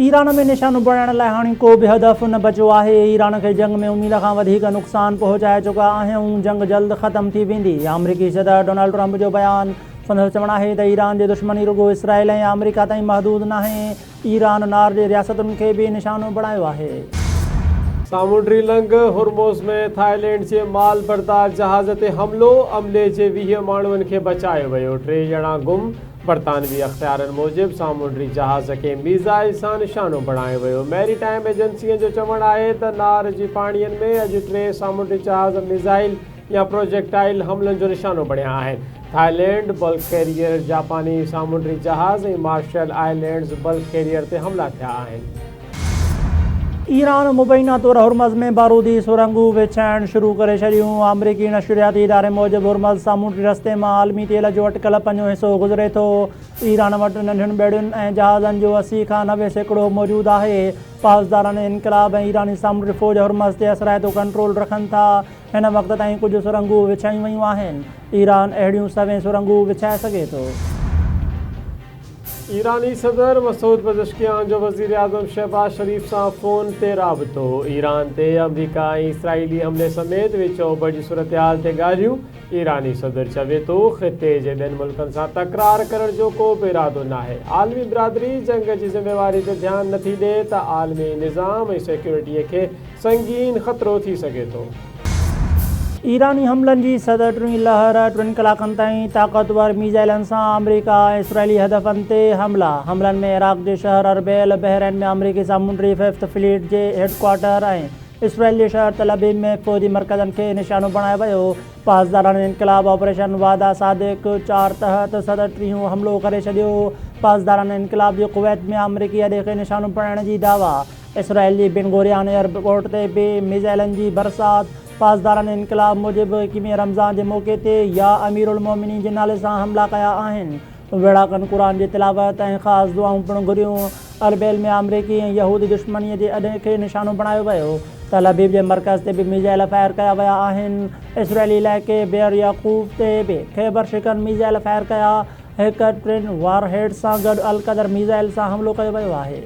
Iran ۾ نشانو بڻائڻ لاء هاڻي ڪو به هدف نه بچيو آهي، ايران کي جنگ ۾ اميد کان وڌيڪ نقصان پهچائي چڪا آهيون، جنگ جلد ختم ٿي ويندي، آمريڪي صدر ڊونلڊ ٽرمپ جو بيان، سندس چوڻ آهي ته ايران جي دشمني رڳو اسرائيل ۽ آمريڪا تائين محدود ناهي، ايران نار جي رياستن کي به نشانو بڻايو آهي. سامونڊي لنگهه هرمز ۾ ٿائيلينڊ جي مال بردار جهاز تي حملو، عملي جي 20 ماڻهن کي بچايو ويو، ٽي ڄڻا گم. برطانوي اختيارن موجب سامونڊي جهاز کي ميزائل سان نشانو بڻايو ويو. ميري ٽائيم ايجنسين جو چوڻ آهي ته نار جي پاڻين ۾ اڄ ٽي سامونڊي جهاز ميزائل يا پروجيڪٽائل حملن جو نشانو بڻيا آهن. ٿائيلينڊ بلڪ ڪيريئر، جاپاني سامونڊي جهاز ۽ مارشل آئلينڊز بلڪ ڪيريئر تي حملا ٿيا آهن. ايران مبينا طور هرمز ۾ بارودي سرنگهون وڇائڻ شروع ڪري ڇڏيون. آمريڪي نشرياتي اداري موجب هرمز سامونڊي رستي مان عالمي تيل جو اٽڪل پنجون حصو گذري ٿو. ايران وٽ ننڍين ٻيڙين ۽ جهازن جو 80 کان 90% موجود آهي. پاسداران انقلاب ۽ ايراني سامونڊي فوج هرمز تي اثرائتو ڪنٽرول رکن ٿا. هن وقت تائين ڪجهه سرنگهون وڇايون ويون آهن. ايران اهڙيون سوين سرنگهون وڇائي سگهي ٿو. ايراني صدر مسعود پزشڪيان جو وزيراعظم شهباز شريف سان فون تي رابطو، ايران تي آمريڪا ۽ اسرائيلي حملي سميت وچ اوڀر جي صورتحال تي ڳالهيون، ايراني صدر چوي ٿو خطي جي ٻين ملڪن سان تڪرار ڪرڻ جو ڪو به ارادو ناهي، عالمي برادري جنگ جي ذميواري تي ڌيان نٿي ڏئي ته عالمي نظام ۽ سيڪيورٽي کي سنگين خطرو ٿي سگهي ٿو. ايراني حملن جي صدر ٽين لهر، ٽن ڪلاڪن تائين طاقتور ميزائلن سان آمريڪا ۽ اسرائيلي هدفن تي حملا، حملن ۾ عراق جي شهر اربيل، بحرين ۾ آمريڪي سامونڊي ففٿ فليٽ جي هيڊ ڪوارٽر ۽ اسرائيل جي شهر تل ابيب ۾ فوجي مرڪزن کي نشانو بڻايو ويو. پاسداران انقلاب آپريشن وعده صادق چار تحت صدر ٽيهون حملو ڪري ڇڏيو، پاسداران انقلاب جي ڪويت ۾ آمريڪي اڏي کي نشانو بڻائڻ جي دعويٰ. اسرائيل جي بن گوريان ايئرپورٽ تي به ميزائلن جي برسات، پاسداران انقلاب موجب ايڪويهين رمضان جي موقعي تي يا امير المومنين جي نالي سان حملا ڪيا آهن، ويڙهاڪن قرآن جي تلاوت ۽ خاص دعائون پڻ گهريون، اربيل ۾ آمريڪي ۽ يهودي دشمنيء جي اڏي کي نشانو بڻايو ويو، تل ابيب جي مرڪز تي به ميزائل فائر ڪيا ويا آهن، اسرائيلي علائقي بيئر يعقوب تي به خيبر شڪن ميزائل فائر ڪيا. هڪ ٽن وار هيڊ سان گڏ القدر ميزائل سان حملو ڪيو ويو آهي.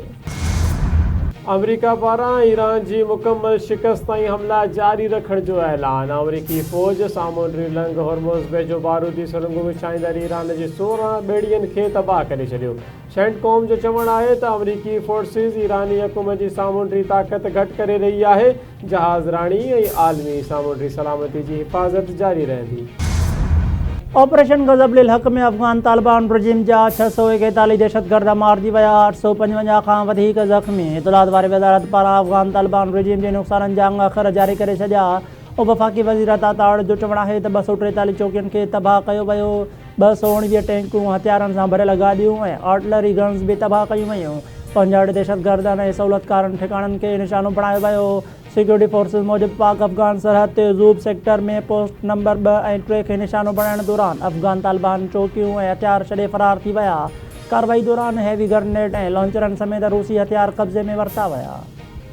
آمريڪا پاران ايران جي مڪمل شڪست تائين حملا جاري رکڻ جو اعلان، آمريڪي فوج سامونڊي لنگهه هرمز ويجهو بارودي سرنگهون وڇائيندڙ ايران جي 16 ٻيڙين کي تباهه ڪري ڇڏيو. سينٽڪام جو چوڻ آهي ته آمريڪي فورسز ايراني حڪومت جي سامونڊي طاقت گهٽ ڪري رهي آهي، جهاز راڻي ۽ عالمي سامونڊي سلامتي جي حفاظت جاري رهندي. آپريشن غضب للحق ۾ افغان طالبان رجيم جا 641 دهشتگرد مارجي ويا، 855 کان وڌيڪ زخمي، اطلاعات واري وزارت پاران افغان طالبان رجيم جي نقصانن جا انگ اکر جاري ڪري ڇڏيا، وفاقي وزير عطا تارڙ جو چوڻ آهي ته 243 چوڪين کي تباهه ڪيو ويو، 219 ٽينڪون، هٿيارن سان ڀريل گاڏيون ۽ آرٽلري گنز به تباهه ڪيون ويون، 65 دهشتگردن ۽ سهولتڪارن ٺڪاڻن کي نشانو بڻايو ويو، سيڪيورٽي فورسز موجب پاڪ افغان سرحد تي زوب سيڪٽر ۾ پوسٽ نمبر 2 ۽ 3 کي نشانو بڻائڻ دوران افغان طالبان چوڪيون ۽ هٿيار ڇڏي فرار ٿي ويا، ڪارروائي دوران هيوي گرنيڊ ۽ لانچرن سميت روسي هٿيار قبضي ۾ ورتا ويا.